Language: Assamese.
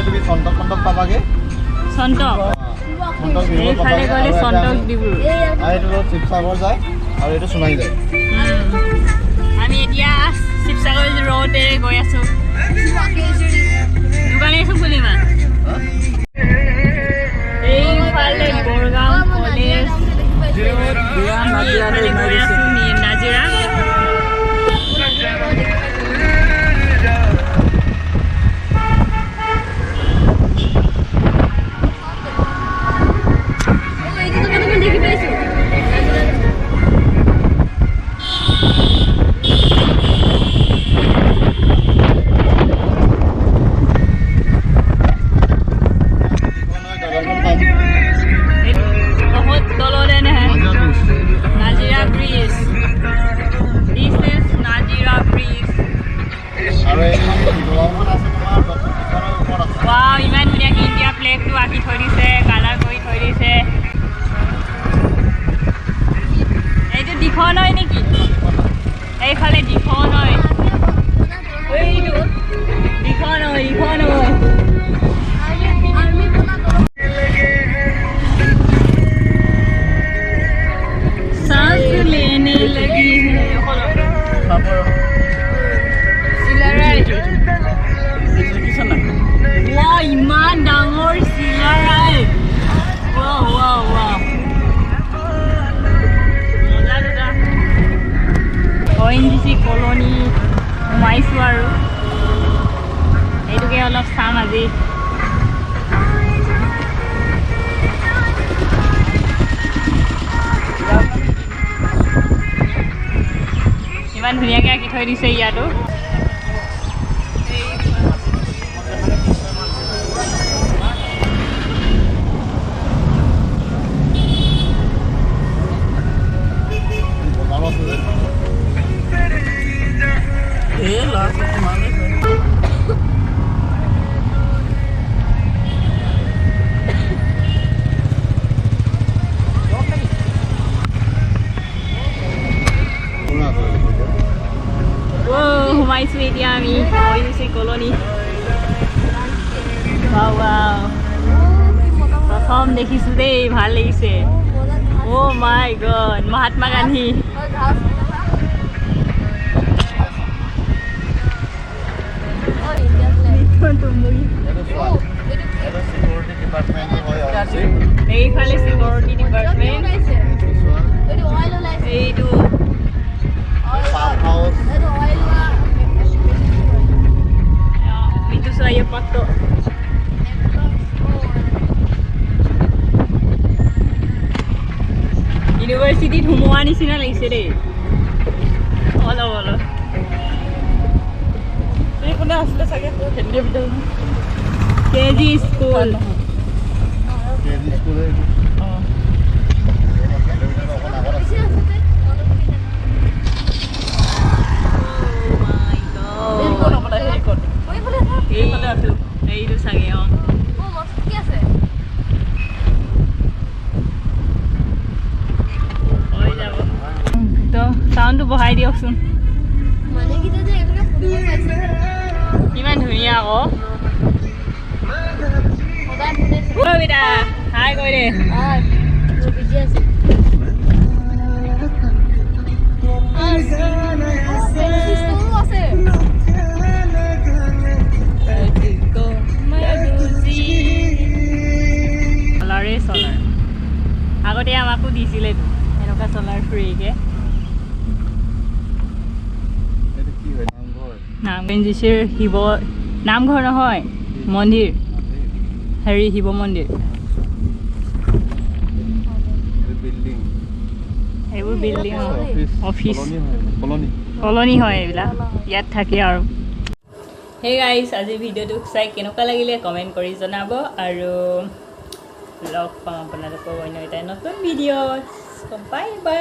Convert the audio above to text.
গ'লে তুমি চন্তক চন্তক পাবাগে। চন্তক। চন্তক ডিব্ৰুগড় এইফালে পাবাগে। গ'লে আৰু এটা চন্তক ডিব্ৰু। আৰু এইটো শিৱসাগৰ যায় আৰু এইটো সোণাৰী যায়। আমি এতিয়া শিৱসাগৰ ৰোডেৰে গৈ আছো। দোকানে আছো খুলিমা। এইফালে গড়গাঁও কলেজ। আমি এইফালে গৈ আছো নাজিৰা। দেখি পাইছো। দলংখন পাম। বহুত তলতে নহয়। Nazira bridge. Nazira bridge. This is Nazira bridge. আৰু এইখন দলংখন আছে তোমাৰ দীঘলৰ ওপৰত আছে। ৱাও, ইমান ধুনীয়াকৈ ইণ্ডিয়া ফ্লেগটো আঁকি থৈ দিছে, কালাৰ কৰি থৈ দিছে। এইটো দিখন হয় নেকি? এইফালে দিখন হয়। এইটো দিখন হয়, দিখন হয়। আৰ্মি বনা দলং। सांस लेने लगी है। চিলাৰাই। ৱাও, ইমান ডাঙৰ চিলাৰাই! ৱাও ৱাও ৱাও, মজা দুটা। অএনজিচি কলনী সোমাইছোঁ আৰু এইটোকে অলপ চাম আজি। ইমান ধুনীয়াকৈ আঁকি থৈ দিছে ইয়াতো। বজাৰো আছে যে। এই ল'ৰা ছোৱালী। পুৰা আছে এতিয়া। অ' সোমাইছোঁ এতিয়া আমি অএনজিচি কলনী। ৱাও ৱাও, প্ৰথম দেখিছোঁ দেই, ভাল লাগিছে। অ' মাই গড, মহাত্মা গান্ধী। ঘাঁহ। India flag. এইটো চোৱা, এইটো চিকিউৰিটি ডিপাৰ্টমেণ্ট হয় আৰু এইফালে চিকিউৰিটি ডিপাৰ্টমেণ্ট। এইটো চোৱা। এইটো অইল ওলাইছে। এইটো পাম্প হাউচ। এইটো অইল হোৱা। এইটো চোৱা, এই পথটো। ইউনিভাৰ্চিটিত সোমোৱা নিচিনা লাগিছে দেই অলপ অলপ। এই কোনে আছিলে চাগে, কেন্দ্ৰীয় বিদ্যালয়। কে জি স্কুল। কে জি স্কুল এইটো। অঁ। কেন্দ্ৰীয় বিদ্যালয় অকণ আগত আছে। বেছি আছে যে। Oh my God. সেইকণ হ'বলা, সেইকণ। এইফালে আছিল। এইটো চাগে, অঁ। অ, মস্ত কি আছে। হৈ যাব তো, চাউণ্ডটো বঢ়াই দিয়কচোন। মানুহকেইটা যে এনেকে ফুৰিব পাইছে। ইমান ধুনীয়া আকৌ। সদায় ফুৰিছে। ঐ বেটা, হাই কৈ দে। মই বিজি আছো। ষ্টৰো আছে। চলাৰে চলাৰ, আগতে আমাকো দিছিলেতো এনেকুৱা চলাৰ ফ্ৰীকে। এইটো কি হয়, নামঘৰ? নাম এনজিচিৰ শিৱ নামঘৰ নহয়, মন্দিৰ। হেৰি, শিৱ মন্দিৰ। এইটো বিল্ডিং। এইবোৰ বিল্ডিং। অফিচ। অফিচ। কলনি হয়, কলনি। কলনি হয় এইবিলাক, ইয়াত থাকে। আৰু সেই গাইজ, আজিৰ ভিডিঅ'টো চাই কেনেকুৱা লাগিলে কমেণ্ট কৰি জনাব আৰু লগ পাম আপোনালোকক অন্য এটা নতুন ভিডিঅ'ত। Bye bye.